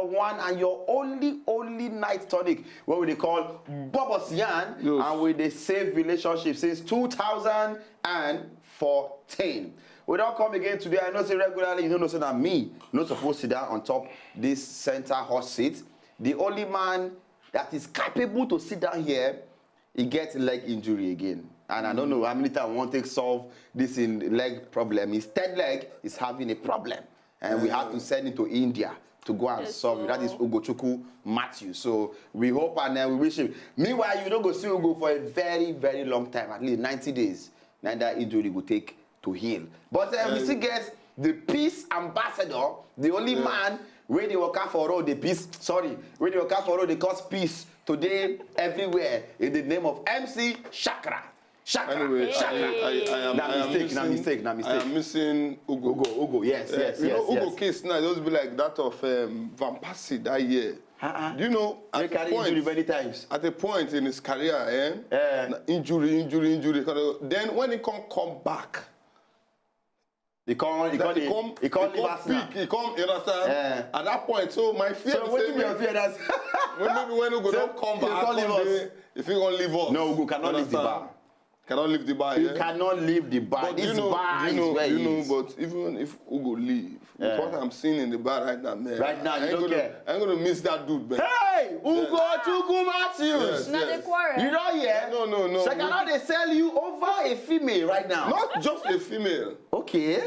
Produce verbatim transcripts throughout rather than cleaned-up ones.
one and your only, only night tonic, wey we dey call Bobos Yarn, Yes. and we dey save relationship since two thousand and fourteen. We don come again today. I know say regularly you no know say na me no suppose sit down on top this center hot seat. The only man that is capable to sit down here, he get leg injury again. And I don't know how many times we wan take solve this in leg problem. His third leg is having a problem. And we have to send him to India to go and Yes, solve it. That is so. Ugochukwu Matthew. So we hope and uh, we wish him. Meanwhile, you no go see Ugo for a very, very long time, at least ninety days. Na that injury go take to heal. But uh, we still get the peace ambassador, the only man wey dey waka for road dey peace, sorry, wey dey waka for road dey cause peace today everywhere in the name of M C Shakra. Shakra. Anyway, Shakra. I, I, I am, Na I am mistake, na missing- mistake, na mistake. I am missing Ugo. Ugo, Ugo, yes, Yeah, yes, you yes, know, Ugo yes. Case now just be like that of um, Van Persie that year. Uh-uh. Do you know They at a carry point, injury many times. At a point in his career, eh? Eh. Na injury, injury, injury. Then when he come come back, He come, he that come, he he come, he come he leave come Arsenal. Peak, he come, you understand? Eh. At that point, so my fear So is wetin say be your fear? That's when maybe when Ugo So, don come he back, come leave one us. Day, if he gonna leave us. No, Ugo cannot leave the Understand? bar. Cannot leave the bar. You Yeah? cannot leave the bar. But This you know, bar you is know, where you he know, is. But even if Ugo leave, Yeah. with what I'm seeing in the bar right now, man, Right now, I you ain't don't gonna, care. I ain't gonna miss that dude, man. Hey, Ugo Chukwu Matthews. Yes, Now they yes. quarrel. You don't hear? No, no, no. Shakara dey sell you over a female right now. Not just a female, Okay,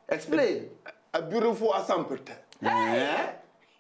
explain. a beautiful Asampete. Eh?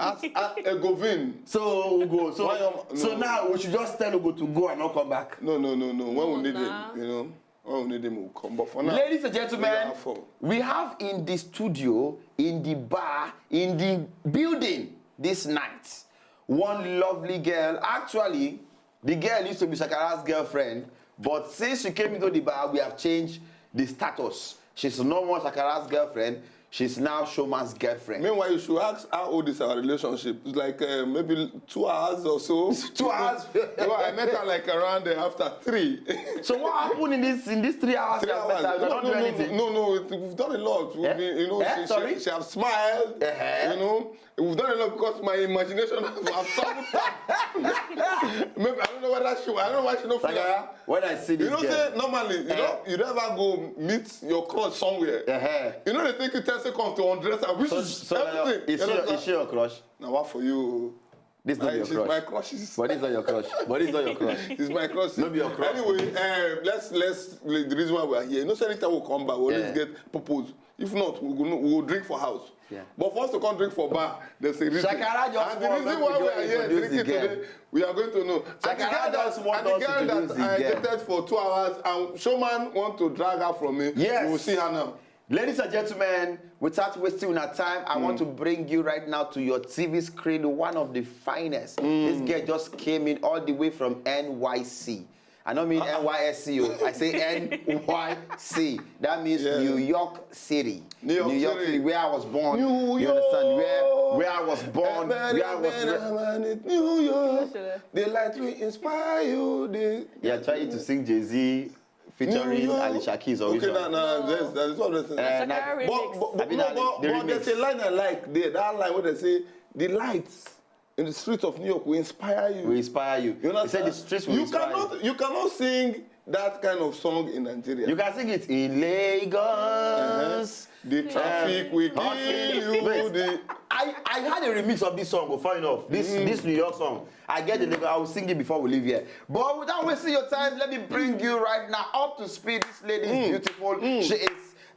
As a, a Govin. So Ugo, so Why am- so no. Now we should just tell Ugo to go and not come back. No, no, no, no. When we No, need nah. Him, you know, when we need him, we'll come. But for now, Ladies and gentlemen, we are for- we have in the studio, in the bar, in the building this night, one lovely girl. Actually, the girl used to be Shakara's girlfriend, but since she came into the bar, we have changed the status. She's no more Shakara's girlfriend. She's now Showman's girlfriend. Meanwhile, you should ask how old is our relationship. It's like uh, maybe two hours or so. Two hours. Well, I met her like around uh, after three. So what happened in this in these three hours? Three You have hours. met her? You No, don't no, do no, anything. no, no. It- We've done a lot. We've Eh? been, you know, Eh? she, Sorry? she, she have smiled. Eh? You know, we've done a lot because my imagination have, have traveled far. Maybe I don't know whether she. I don't know why she don't feel. Shakara, when I see this You know, girl, say normally, you Eh. know, you never go meet your crush somewhere. uh-huh. You know, they take you ten seconds to undress her, which So, is so now, everything. is, she You your, understand? Is she your crush? Now, what for you? This is not Like, your she's crush. My crushes. But this is not your crush. But this is not your crush. It's my crush. No be your crush. Anyway, um, let's let's the reason why we are here. You know, say anytime we come back, we always Yeah. Get purpose. If not, we go, we go drink for house. Yeah. But for us to come drink for bar, there's a reason. Shakara just And the want reason us why to we are here introduce drinking the girl. Today, we are going to know. And the Shakara girl just that, want and the us to girl introduce that the I girl. Dated for two hours, and Showman want to drag her from me. Yes. We will see her now. Ladies and gentlemen, without wasting our time, I want to bring you right now to your T V screen one of the finest. This girl just came in all the way from N Y C. I don't mean N Y S C, oh. I say N Y C. That means Yeah. New York City. New York City. Where I was born. New You understand? Where, York. Where I was born, where I was. New York. Sure. The light will inspire you. The They are trying to sing Jay-Z featuring New York. Alicia Keys or Okay, which now, one? now, that's, that's what I'm saying. Eh, na- Shakara But, remix. but, but, Abi no, na but, the but there's a remix. Line I like there. That line where they say, the lights in the streets of New York will inspire you. Will inspire you. You He understand? Said the streets will You inspire cannot, you cannot sing that kind of song in Nigeria. You can sing it in Lagos. The traffic will Hot kill Wings. you. Wait. The, I, I had a remix of this song, but funny enough, this this New York song. I get the Lagos. I will sing it before we leave here. But without wasting your time, let me bring you right now up to speed. This lady is beautiful. She is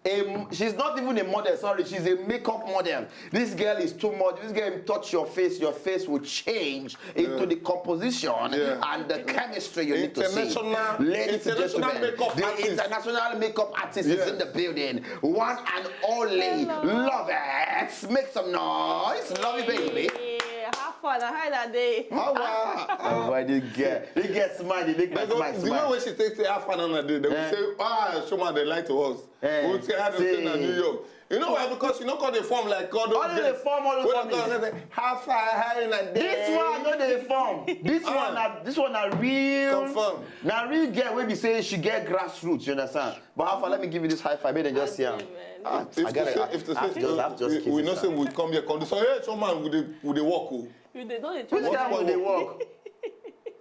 a, she's not even a model, sorry, she's a makeup model. This girl is too much. This girl touch your face, your face will change into the composition Yeah. and the chemistry you need to see. International- Ladies and international gentlemen, makeup the artist. International makeup artist is Yes. In the building. One and only Lovett. Make some noise, love you, baby. Yeah, how far? How that day? How are- Oh boy, this girl, this girl smile, they make my They go- smile the way smile. When she takes the half an hour a day, they will Eh. Say, ah, Shoma, they lie to us. Eh, We'll say, how they say na say- New York. You know why? Because you no come dey form like all those. Only dey form all those. How far, how you like this one no dey form. This one na this one na real. Confirm. Na real girl wey be say she get grassroots. You understand? But how far? Let me give you this high five. Make dem just see am. Ah, I gotta. If to say, if to say, just, just we, we know say we come here, come do so. Hey, some man, we dey, we dey work o. You dey don dey. Which kind of dey work?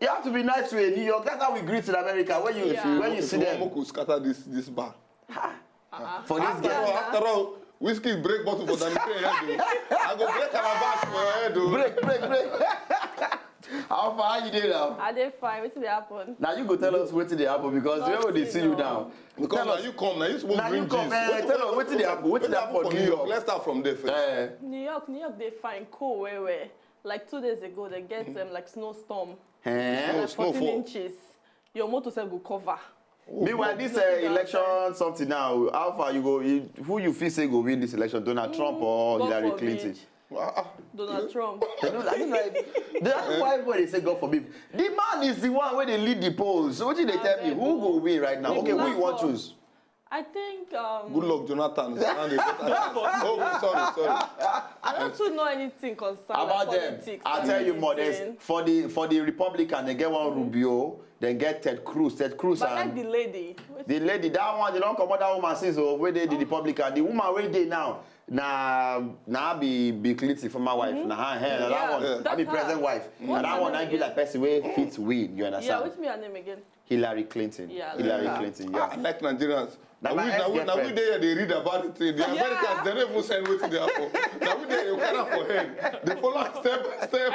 You have to be nice to a New York. That's how we greet in America. When you, yeah, when you see them. Make we scatter this, this bar. For this girl. After all, after all, whiskey break bottle for Danny K head o. I go break calabash for your head o. Break, break, break. How far, how you dey now? I dey fine. Wetin dey happen? Now you go tell us wetin dey happen because we dey see you now. Because now you come, now you suppose bring gist. Tell us wetin dey happen. Wetin dey happen for New York? Let's start from there first. Eh. New York, New York dey fine, cool well well. Like two days ago, they get um, like snowstorm. Eh? Like fourteen inches. Your motor sef go cover. Meanwhile, this uh, election something now, how far you go? You, who you feel say go win this election? Donald Trump or Hillary Clinton? Donald Trump. You know, I mean, like, that's why everybody say God forbid. The man is the one where they lead the polls. So what did they tell me? Who go win right now? Okay, who you want choose? I think. Um, good luck, Jonathan. Oh, sorry, sorry. I don't too know anything concerning about them. Politics. I tell you more. There's for the for the Republican, they get one Rubio, then get Ted Cruz. Ted Cruz. But and I like the lady. The lady, that one, they don't come out that woman since over there, the Republican. The woman where they now. Na na be be Clinton former wife. Mm-hmm. Na her, her, yeah, that one. That's I be her. Present wife. Mm-hmm. And that one I be like person where fit win. You understand? Yeah, what's me her name again? Hillary Clinton. Yeah, Hillary Clinton. Yeah. I like Nigerians. Now we now we now we there they read about it. The Americans they don't even send wetin dey happen. Now we there you carry for head. They follow step by step.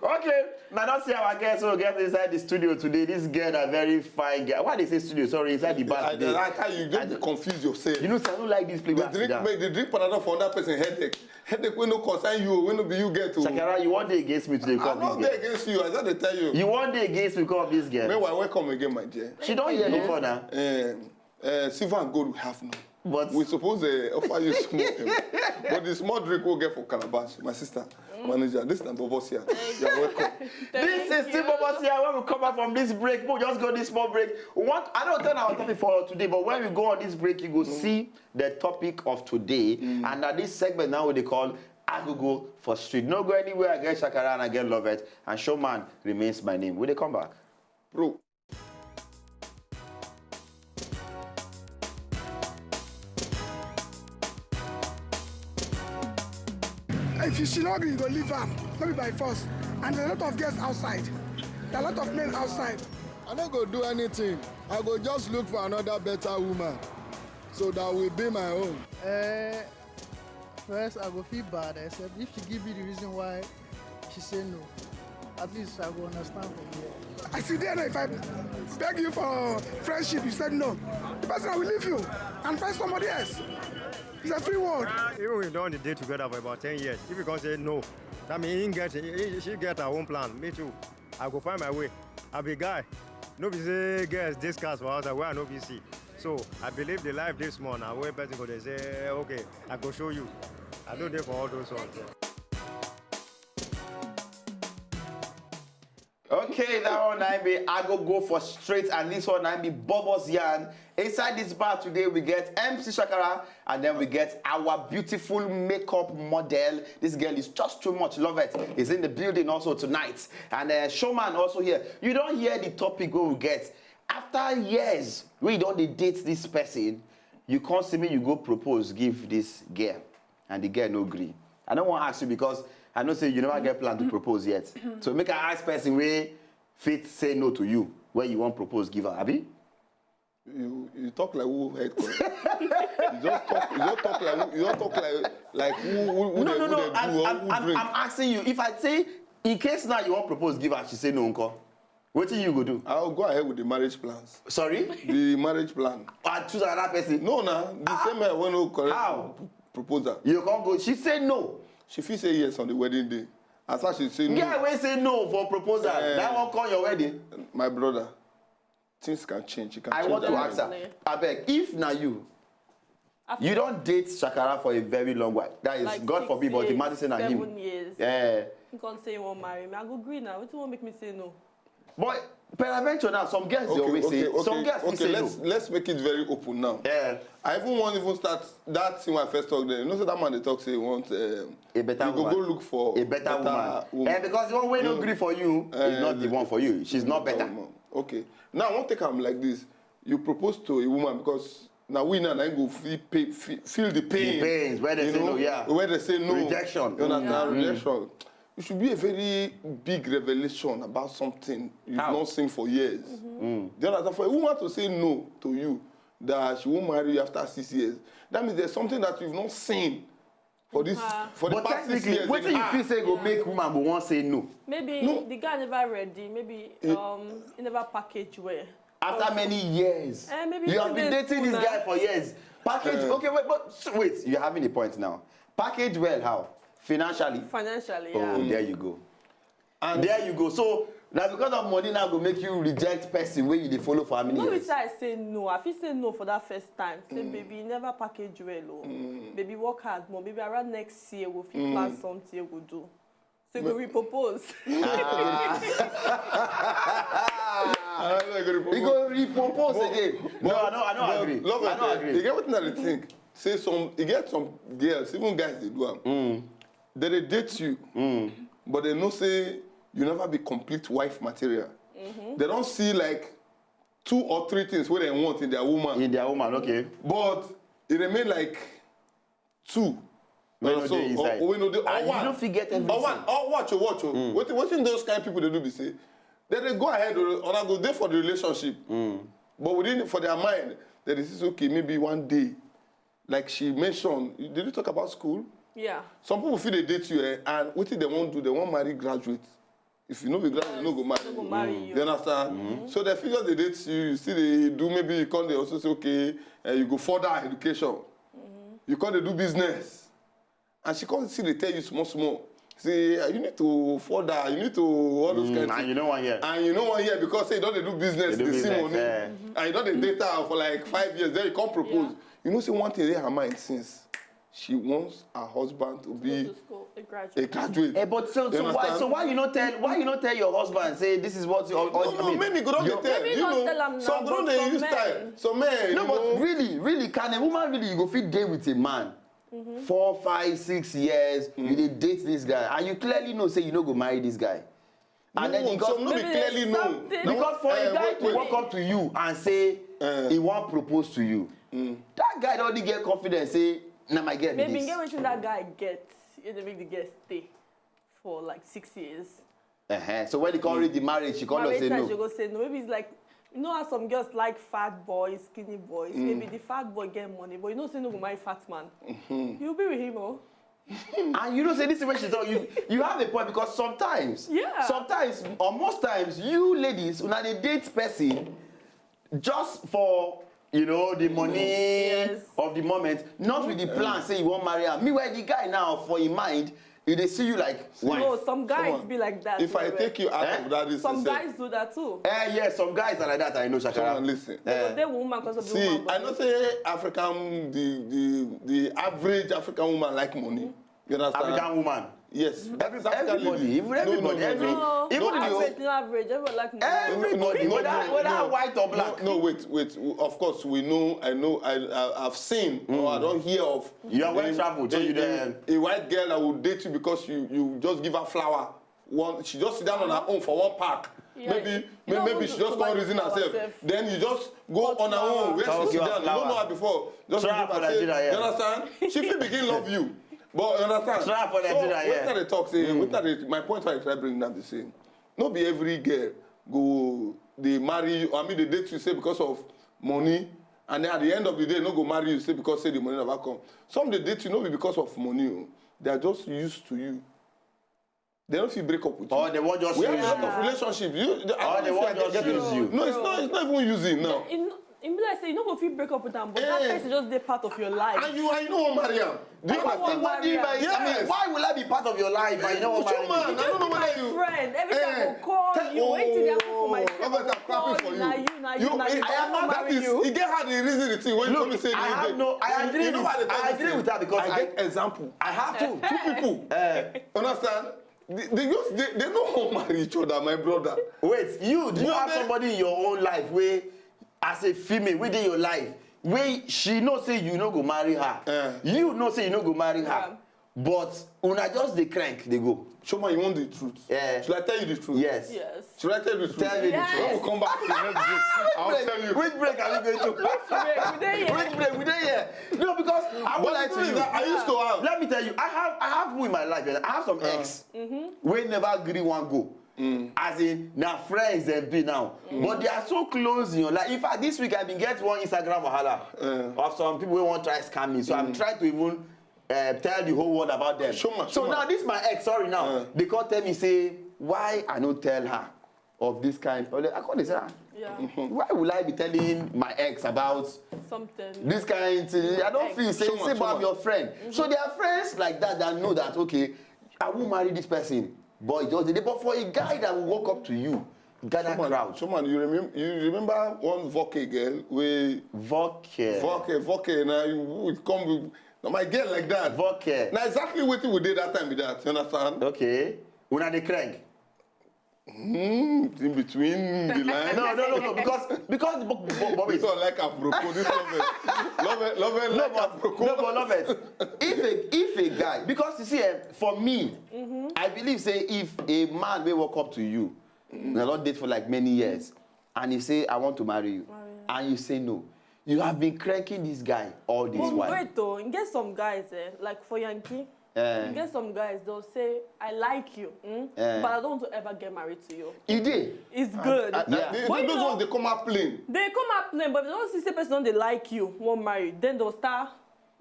Okay. Now don't see our guests who get inside the studio today. This girl, a very fine girl. Why they say studio? Sorry, inside the bar today. I, I, I, you don't confuse yourself. You know, so I don't like this place. They drink, they drink Panadol for another person headache. Headache wey no concern you, wey no be you get o. Shakara, you wan dey against me today? I no dey against you, I just dey tell you. You wan dey against me come this girl? Meanwhile, welcome again, my dear. She don hear before now. Eh, eh, silver and gold we have none. But we suppose eh, offer you small thing. But the small drink we get for calabash, my sister, manager, this na Bobosia. You're welcome. This is still Bobosia. When we come back from this break, we'll just go this small break. We want, I don't tell our topic for today, but when we go on this break, you go see the topic of today, and na this segment now we dey call Agogo for Street. No go anywhere, I get Shakara and I get Lovett, and Showman remains my name. We dey come back. Bro. If you should not agree, you go leave am, no be by force. And there are a lot of girls outside. There are a lot of men outside. I no go do anything. I go just look for another better woman. So that will be my own. Eh, first, I go feel bad, except if she give me the reason why she say no. At least I go understand from here. I sit there now, if I beg you for friendship, you said no. The person, I will leave you and find somebody else. It's a free world. Even we don dey together for about ten years. If you come say no, that mean he get, he, she get her own plan. Me too. I go find my way. I be guy. No be say girls dey scarce for outside where I no fit see. So I believe the life dey small na where person go dey say, "Okay, I go show you." I no dey for all those ones. Okay, that one I be I go go for straight, and this one I be Bobos Yarn. Inside this bar today, we get M C Shakara, and then we get our beautiful makeup model. This girl is just too much. Love it. Is in the building also tonight. And uh, Showman also here. You don't hear the topic we get. After years, we don't dey date this person. You can't see me, you go propose, give this girl. And the girl no agree. I don't want to ask you because I know say you never get plan to propose yet. So make I ask person where fit say no to you when you want propose, give her, Abby? You you talk like who head correct. You just talk you just talk like who- you just talk like like who who who No, dey no, who no. dey I'm, do or I'm, who I'm, drink. I'm asking you. If I say, in case now you want propose, give her, she say no, uncle. What do you go do? I'll go ahead with the marriage plans. Sorry? The marriage plan. I choose another person. No, na the same way when no correct How? Proposal. You can't go. She say no. She fit say yes on the wedding day. As far she say no. Girl wey say no for proposal. Eh. That one call your wedding. My brother. Things can change. It can I change want to ask her, I beg, if na you, you don't date Shakara for a very long while. That is, like God forbid, but imagine say na him. Seven years. Yeah. He can't say he won't marry me. I go agree now. What do you want make me say no? But peradventure now, some girls dey Okay, always okay, say, okay, some girls fit okay. say Let's no. Let's make it very open now. Yeah. I even wan even start that thing wey I first talk there. You know, say that man dey talk say he want um, A better you go woman. go look for A better woman. Eh, because the one wey no gree for you is not the one for you. She's not better. Woman. Okay. Now I wan take am like this. You propose to a woman because na we now na go feel pay, feel, feel the pain. The pains, where they you say know, no, yeah. Where they say no. Rejection. You understand? Mm. Rejection. It should be a very big revelation about something you've How? Not seen for years. Do you understand? For a woman to say no to you, that she won't marry you after six years, that means there's something that you've not seen for this for the But past six technically, years. wetin in you her. Feel say go make woman go wan say no? Maybe No. The guy never ready. Maybe um, he never package well. After many years, Eh, maybe you have two been days dating full this now. Guy for years. Package, okay, wait, but s- wait, you're having a point now. Package well, how? Financially. Financially, Oh, yeah. There you go. And There you go. So now because of money now go make you reject person wey you dey follow for how many No be years? Say I say no. I fit say no for that first time. Say baby, you never package well o. Baby, work hard more. Maybe around next year we fit plan something we go do. So you go repropose. I don't know, He go repropose again. No, I no, I no agree. Love I no it. agree. You get wetin I dey think? Say some, you get some girls, even guys dey do am. They dey date you, but they know say you never be complete wife material. They don see like two or three things wey dem want in their woman. In their woman, okay. But e remain like two. Wey no So, dey inside. Or, or wey no dey, or And you one. No fit get Or everything. One, or watch, or watch. Oh. Wetin, wetin those kind people dey do be say, they dey go ahead, oh, una go dey for the relationship. But within, for their mind, they dey see say, okay, maybe one day. Like she mentioned, you- did you talk about school? Yeah. Some people feel they date you, eh, and wetin they wan do, they wan marry graduate. If you no be graduate, you no go marry. No go marry you. You understand? So the figures they date you, you see they do, maybe you come, they also say, okay, uh, you go further education. You come, they do business. And she come still dey tell you small, small. Say, "Ah, you need to further, you need to all those kind of And you no wan hear. And you no wan hear because say you don dey do business, Dey do dey see business, money. Eh. And you don dey date her for like five years, then you come propose. You know, say one thing dey her mind since. She wants her husband to Go be to school, a a graduate. Graduate. Eh, but so, You so why, understand? So why you no tell, why you no tell your husband say this is what you all, all No, you no, need? many go don dey Your- tell. Maybe You not know, tell am some now, go don but dey some use men- style. Some men, No, you but know, really, really, can a woman really, you go fit dey with a man four, five, six years, you dey date this guy, and you clearly know say you no go marry this guy. And then No, because some no be Maybe clearly there's know. Something. Because for a Eh, guy wait, to wait. Walk up to you and say Eh. He wan propose to you, that guy don already get confidence say na my girl be Maybe this. Get wetin that guy get. You dey make the girl stay for like six years. Uh-huh. So when he come reach the marriage, she come Marriage say time no. She go say no. Maybe it's like, you know how some girls like fat boys, skinny boys. Maybe the fat boy get money, but you know say no go marry fat man. You be with him, oh. And you know say this is when she talk. You you have a point because sometimes, Yeah. Sometimes or most times, you ladies una dey date person just for you know the money Yes. Of the moment, not with the plan say you wan marry am. Meanwhile, the guy now for him mind, he dey see you like wife. No, some guys Come on. Be like that. If I well, well. Take you out Eh? Of that, this Some is self. Guys do that too. Eh, yes, some guys are like that. I know, Come Shakara. On, listen. They Eh. go date woman because of the See, woman. I know say African, the the the average African woman like money. You understand? African woman. Yes, that is African Everybody, lady. Even everybody, No, no, no, every, no. No, even no the average, old, no average. Everyone like money. Everybody, No, no, whether no, whether no. White or black. No, no, wait, wait. Of course, we know. I know. I, I I've seen or I don't hear of. You are well a- traveled, so a- you a- don't- A white girl that will date you because you you just give her flower. One, she just sit down on her own for one park. Yeah, Maybe you may- don't maybe want she to just buy can't reason flower herself. sef. Then you just go Cut on her own flower. where Come she give sit her down. You don't know flower. her before. Just Try give for her say, Nigeria, you yeah. Understand? She fit begin love you. But you understand? Try for So, Nigeria, yeah. Wetin I dey talk say, wetin I dey, my point I try bring now be say, no be every girl go dey marry you. I mean, they date you say because of money, and then at the end of the day, no go marry you say because say the money never come. Some dey date you no be because of money. Oh. They are just used to you. They don't feel break up with you. Or they wan just We use have a lot you. Of relationship. You, the, Or they wan just use you. No, it's not. It's not even using now. In, in be like say you no go fit break up with am, but that Eh. Person just dey part of your life. And you, and you no wan marry am. Do you I no wan understand? marry am. I mean, Yes. Why will I be part of your life? And you no wan Put your marry man. me? I don't know whether My you. friend, every time Eh, I go call tell- you, wetin dey happen for oh, my Robert, I'm clapping for you. Na you, na you, You, na you. eh, I no that marry is, you. E get how the reason the thing when you Look, come say I you have dey- no, I you- agree you know with, why they talk I this agree thing? With her because I I, get example. I have two, two people. Understand? They, they just they, they no wan marry each other, my brother. Wait, you, do you have somebody in your own life where, as a female, within your life, where she know say you no go marry her? Eh. You know say you no go marry her. Yeah. But una just dey crank, dey go. Shoma, you want the truth? Yeah. Should I tell you the truth? Yes. Yes. Should I tell you the truth? Tell me the truth. I will come back to the next day. I'll tell you. Which break are we going to? Which break? We dey here. Which break? We dey here. No, because I will lie to you. I used to have. Let me tell you, I have I have who in my life. I have some ex wey never agree one go. Mm. As in, na friends dem be now. Mm. But they are so close in your life. In fact, this week I bin get one Instagram wahala of some people wey wan try scam me. So I'm trying to even uh, tell the whole world about them. Sure, so sure. Now this my ex, sorry now, uh. They come tell me say why I no tell her of this kind. I come dey say, ah, yeah. Why will I be telling my ex about something? This kind thing. I don't feel say, sure, say about your friend. Mm-hmm. So there are friends like that that know that, okay, I won't marry this person. But it just dey. But for a guy that will walk up to you, gather crowd. Someone, you remember, you remember one Voke girl wey Voke. Voke, Voke. Now you come with, now my girl like that. Voke. Now exactly wetin we did that time with that. You understand? Okay. Una dey crank. Mm, in between the line. No, no, no, no. Because because but, but, but wait. Because like Aproko, this love it, love it, love it. No, like but Aproko. No, but love it. If a if a guy, because you see, eh, for me, mm-hmm. I believe say if a man may walk up to you, mm-hmm. They don't date for like many years, and he say, "I want to marry you," marry you. And you say no. You have been cranking this guy all this while. Wait though, you get some guys, eh, like for Yankee, eh. You get some guys, they'll say, "I like you, mm? Eh. But I don't want to ever get married to you." You did. It's good. I, I, yeah. They, but those ones, they come out plain. They come out plain, but if they don't see the person they like you, won't marry, then they'll start,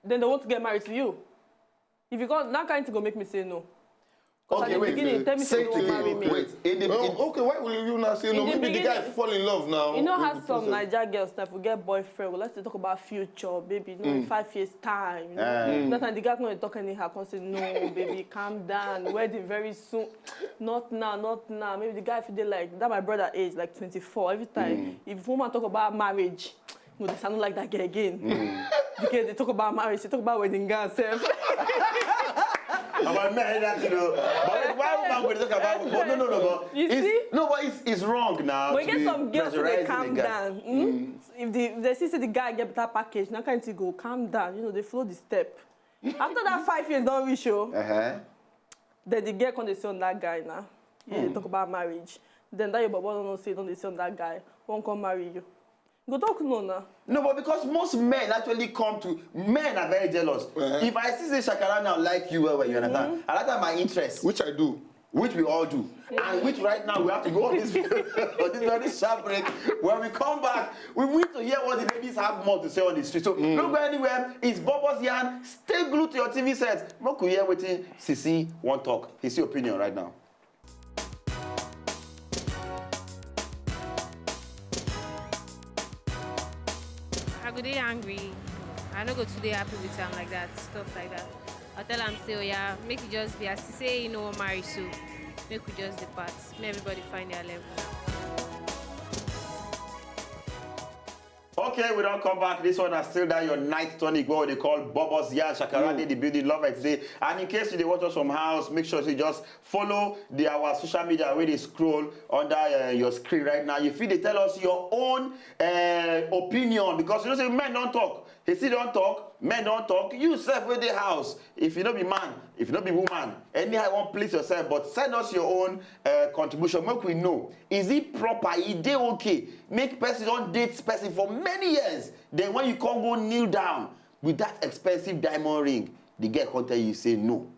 then they want to get married to you. If you got that kind of thing, go make me say no. Okay, wait. Beginning, tell me say you don't marry me. Wait. In the, in, okay, why will you now say no? Maybe the guy fall in love now. You know how some Naija girls that we get boyfriend, we like to talk about future, baby. You know, in five years time. You know? That time the guy gonna talk anyhow, come say no, baby, calm down. Wedding very soon. Not now, not now. Maybe the guy feel dey like that. My brother age like twenty-four. Every time if woman talk about marriage, no, this I don't like that girl again. The girl they talk about marriage, they talk about wedding gown sef. About me, I that you know. But why woman go talk about? But no, no, no, but you see, no, but it's, it's wrong now. We get some girls to dey calm down. If the if they see say the guy get better package, now can't go calm down. You know, they flow the step. After that five years don't reach you. Uh-huh. Then the girl come dey see on that guy now. Yeah, they talk about marriage. Then that your baba don't know say don't dey see on that guy. Won't come marry you. Go talk no now. No, but because most men actually come to, men are very jealous. Uh-huh. If I see say Shakara now like you well, well, you understand? Mm-hmm. I like that my interest. Which I do. Which we all do. Mm-hmm. And which right now we have to go on this, on this very sharp break. When we come back, we need to hear what the ladies have more to say on the street. So don't go anywhere. It's Bubbles Yarn. Stay glued to your T V set. Make we hear wetin Sisi wan talk. His opinion right now. I go dey angry. I no go too dey happy with am like that, stuff like that. I tell am say, oh yeah, make e just be as e say e no wan marry, so make we just depart. Make everybody find their level. Okay, we don come back. This one na still that your night tonic wey we dey call Bubbles Yarn. Shakara dey the building, love it today. And in case you dey watch us from house, make sure you just follow the our social media wey dey scroll under uh, your screen right now. You fit dey tell us your own uh, opinion because you know say men don talk. He still don talk, men don talk. You sef wey dey house, if you no be man, if you no be woman, anyhow you wan please yourself, but send us your own uh, contribution. Make we know, is it proper? E dey okay? Make person don date person for many years, then when you come go kneel down with that expensive diamond ring, the girl come tell you say no.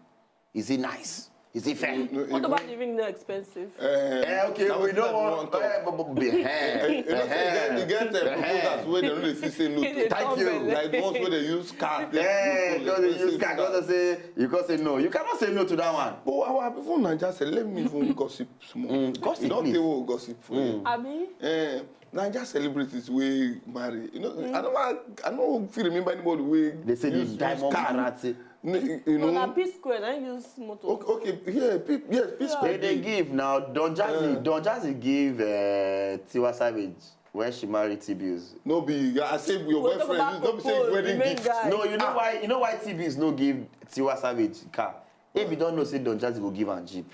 Is it nice? Is it fair? No, no, what about the ring not expensive? Uh, uh, okay, we know what. Uh, but, but, uh, you know, uh, you get the proposals where they don't see say no to. Thank you. Like the ones where they use card. Yeah, because they use card. Because they say you can say no. You cannot say no to that one. But our people Naija say let me even gossip small. Mm, gossip, you don't please. They will gossip for you. Abi? Uh, Naija celebrities wey marry, you know, I don't, I don't feel remember anybody wey they say use the diamond car. Karate. You know, na P Square na use motor. Okay, okay, yeah, P, yes, P Square. They dey give now. Don Jazzy, yeah. Don Jazzy give uh, Tiwa Savage when she married T-Bills. No be, I say your boyfriend. No be say wedding gift. No, you know why? You know why T-Bills no give Tiwa Savage car? If you don't know, say Don Jazzy go give am jeep.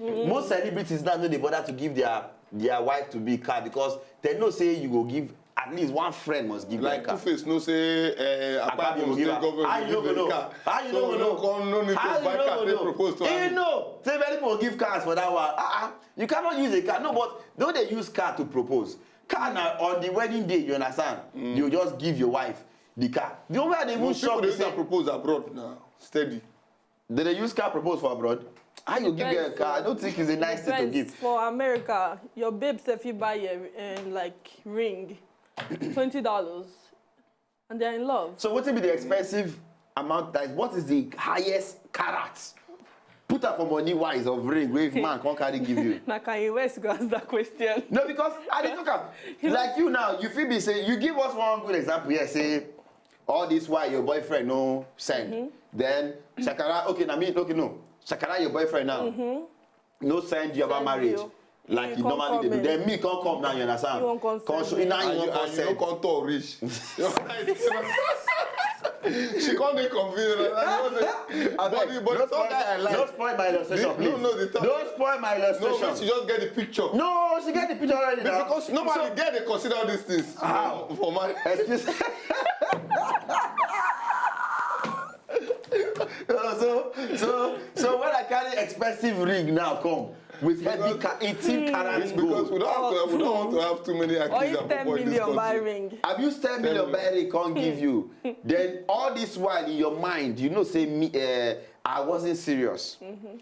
Most celebrities now no dey bother to give their their wife to be car because they know say you go give, at least one friend must give them Like car. Two-Face no say uh, Akpabio Akpabio go give state am. Government How you go no give go them know? Car. How you So no go no know? come no need How to you buy no car go take know? Propose to He am. Know. Say many people give cars for that one. Uh-uh. You cannot use a car. No, but don't they use car to propose? Car na on the wedding day, you understand? You just give your wife the car. The only way I dey even Most people shock dey is use that say Propose abroad now. Steady. They dey use car propose for abroad. How you give girl a car? I don't think it's a nice thing to Depends. Give. For America, your babe sef fit buy a um, like ring, twenty dollars, and they're in love. So wetin be the expensive amount? That is, what is the highest carat? Put am for money wise of ring wey if man come carry give you. Na Kanye West go ask that question. No, because I dey talk am like you now. You fit be say you give us one good example here. Say all this why your boyfriend no send. Then shakara, okay, na me, okay, no, shakara your boyfriend now. No send you about Send marriage you. like You you come normally dey do. come Then me come come now, you understand? You wan come Come send show me. now you And wan you, come and you no send. Come tall reach. She come dey confused. Like, Abeg, but the but no the third guy I spoil, no like. spoil my illustration, No, please. no, the third. Don't spoil my No, illustration. Make she just get the picture. No, she get the picture already now. Because normally girl dey consider all these things. How? For, for my Excuse. No, so so so when I carry expensive ring now come with heavy ca eighteen carat It's because gold. We don't have to, we don't want to have too many Or activities is and ten people in this million buy country. Ring. Abuse ten million buy ring come give you. Then all this while in your mind, you know say me, uh, I wasn't serious,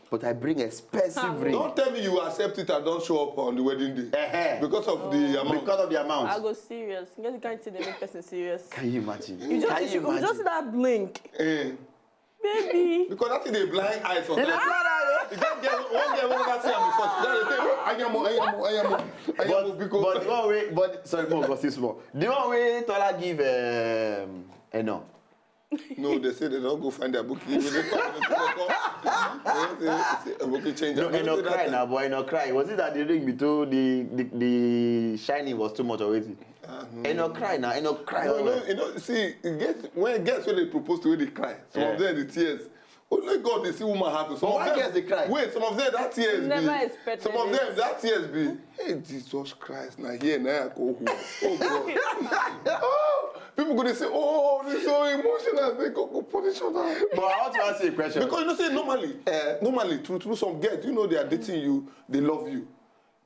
but I bring expensive ring. Don't tell me you accept it and don't show up on the wedding day. Uh-huh. Because of the amount. Because of the amount. I go serious. You get the kind thing that make person serious. Can you imagine? You just, Can you, you you imagine? Just that blink, Eh. Baby. Because that is a blind eye You sometimes. dey blind eye, You get girl, one girl, one girl see am before. She just dey say, "Ayamo, ayamo, ayamo, ayamo, oh. But, but the because." One way, but sorry, more gossip small. The one way Tola give um, Eno. No, they say they don't go find their bookie. They come, they come. They say, say, "Bookie change." No, They Eno say that cry thing. Now, but Eno cry. Was it that the ring be too the the, the shining was too much already? Eno cry now. Eno cry. No, well, no, well. You know, see, it gets, when girls when they propose to, when they cry. Some of Yeah. Them the tears. Only God they see woman heart. Some But of why them, girls dey cry? Wait, some of them that tears Never be. Expected Some of it. Them that tears be. Hey, Jesus Christ, now here now I go home. Oh God. Oh, people go they say, "Oh, this is so emotional." They go, go punish her now. But I want to ask you a question. Because you know, say normally, Eh. Normally, true, true, some girls, you know, they are dating you, they love you.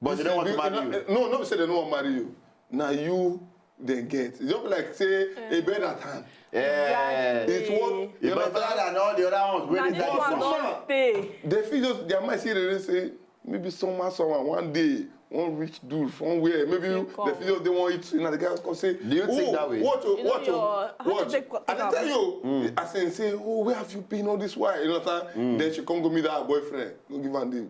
But they don't want to marry you. No, no, say they don't want to marry you. Now you, they get. It's just like say a bed at hand. Yeah. It's what It's better than all the other ones. Where Now is this that one one? Don't stay. They feel just their mind see they say maybe someone, someone one day, one rich dude from where maybe Will they come. Feel just they want it. And the guy come say, Do you think "Oh, that way? What? Oh, You know what? your- Oh, how to what?" take- I take tell am. You, I say, say, "Oh, where have you been all this while?" You know what I'm saying? Then she come go meet her boyfriend. Go give her the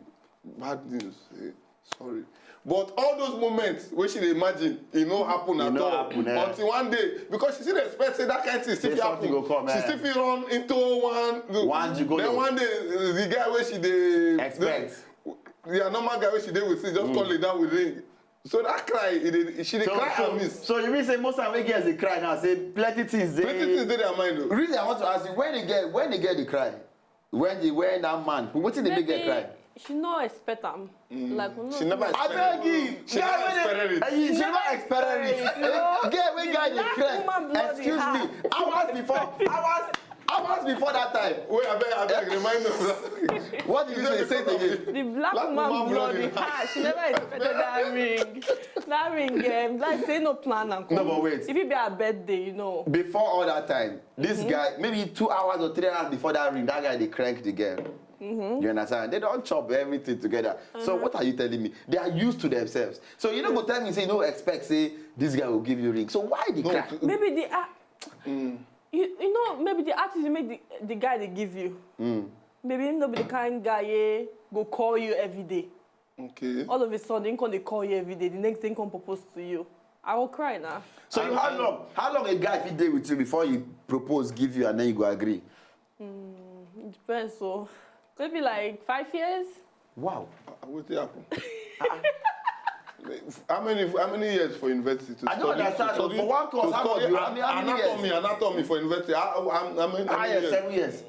bad news. Say, "Sorry." But all those moments wey she dey imagine, e no happen E at no all happen, eh. Until one day, because she still dey expect say that kind thing still Say fit something happen. Go come, She eh. Still fit run into one. One gigolo. Then one day, uh, the guy wey she dey Expect. The normal guy wey she dey with, she just call it down with ring. So that cry, e dey, she dey So, cry so, and miss. So you mean say most time wey girls dey cry now, say plenty things dey. Plenty things dey their mind o. Reason I want to ask you, when the girl, when the girl dey cry, when the when that man, wetin dey make girl Maybe cry? She no expect am. Like we no She never see- expect Abeg, She never girl wey expected dey, it. eh, she She never never expected it. expected it. Eh, girl wey guy dey Black cry. Woman blood Excuse in me, her. Hours before, hours, hours before that time. Wait, abeg, abeg, remind me of that. What did you say? Say it again. The black, Black woman, woman blood blood in in her. She never expected that ring. That ring, um, like say no plan and No, come. But wait. If it be her birthday, you know. Before all that time, this guy, maybe two hours or three hours before that ring, that guy dey crank the girl. You understand? They don't chop everything together. So what are you telling me? They are used to themselves. So you no go tell me say you no expect say this guy will give you ring. So why the No, cry? to- Maybe the uh, you, you know, maybe the attitude make the, the guy they give you. Maybe him no be the kind guy eh, go call you every day. Okay. All of a sudden, him come dey call you every day. The next thing come propose to you. I will cry now. So you how long? How long a guy fit dey with you before he propose, give you, and then you go agree? It depends. So maybe like five years. Wow. Uh, Wetin happen? How many how many years for university to I don't study understand. to study For one course, to how much study you- an- how many- how many anatomy years? Anatomy for university? How, how, how many, how Ah, many yes, years? Seven years.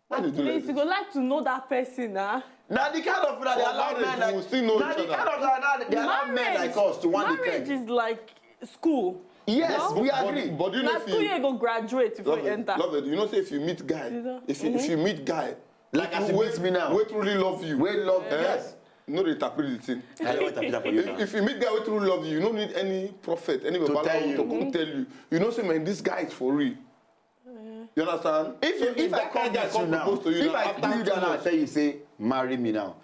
Why they do like Please, you this? Go like to know that person, huh? Now the kind of that they For allow marriage, men like you will still know now each the other. Kind of that they allow men like us to want the Marriage kind. Is like school. Yes, No? we But, agree. but do you know Na if school you you go graduate before you love it, enter. love it, you know say if you meet guy, Love it. if you if you meet guy, Like as you wait, meet me now. Wait really love you. Wait love, Eh? yes. No, they interpret the thing. I don't want to for you now. If, if you meet guy who truly love you, you don't need any prophet, any To babalawo tell you. to come tell you. You know, say man, this guy is for real. You understand? If you, So if I that call guy guys come to now, propose to you if now, I after do you two that now, I months. Tell you say marry me now,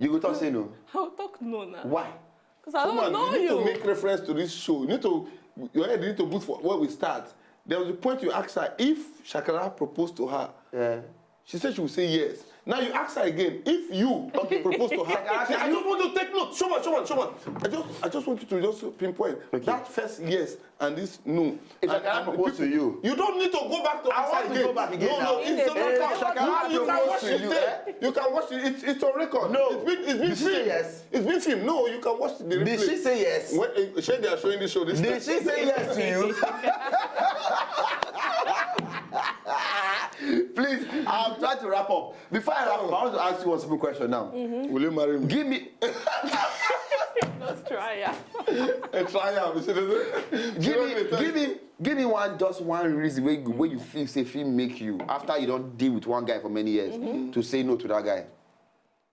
you go talk say no. I'll talk no now. Why? Because I don't Woman, know you need you. To make reference to this show. You need to your head need to boot for where we start. There was a point you asked her if Shakara proposed to her. Yeah. She said she would say yes. Now you ask her again if you propose to her. Shakara Say, said I you- just want to take note. Show on, show on, show on. I just, I just want you to just pinpoint that first yes and this no. If And- Shakara and proposed to people- you, you don't need to go back to I answer want to again. Go back again No, now. no, it's a Hey, record. Shakara You, you can proposed watch to it you, there. Eh? You can watch it. It's, it's on record. No. It's been, it's been Did she filmed. Say yes? It's been filmed. No, you can watch the replay. Did she say yes? When, uh, Shey, they are showing this show. This Did she say yes to you? Please, I'm trying to wrap up. Before I wrap up, I want to ask you one simple question now. Will you marry me? Give me. Just try it. A trial. You see, they say- Give you me, know, they give me, give me one, just one reason where you, where you feel say fit make you after you don't deal with one guy for many years to say no to that guy.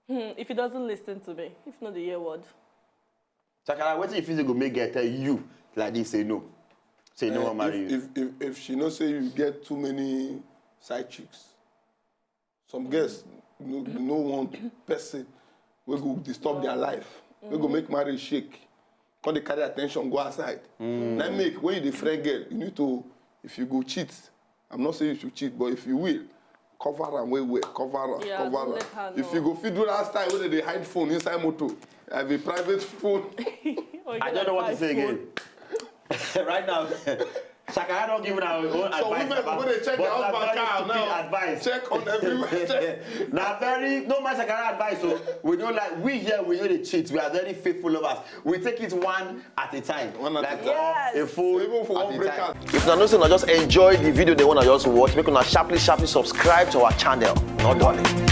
Hmm, if he doesn't listen to me, if not the year word. Shakara, wetin you feel say go make girl tell you like this say no, say no one marry if, you. If, if, if she know say you get too many side chicks, some girls no, no want person wey go disturb their life, wey go make marriage shake, come dey carry attention go outside. Na make when you dey friend girl, you need to, if you go cheat, I'm not saying you should cheat, but if you will, cover am well well, cover am, Yeah, cover don't am. Let her If know. You go fit do that style wey dem dey hide phone inside motor, I have a private phone. Or you I get don't know what to a say five again. Right now, Shakara don't give our own So advice. Women go dey check their husband car now. Check on everywhere. Check. Now very no man Shakara advice. So we don't like we here we don't dey cheat. We are very faithful lovers. We take it one at a time. One at a Like time. uh, a full Even for at one a breakout. Time. If una know say una just enjoy the video they wanna just watch, make una sharply sharply subscribe to our channel. Not darling.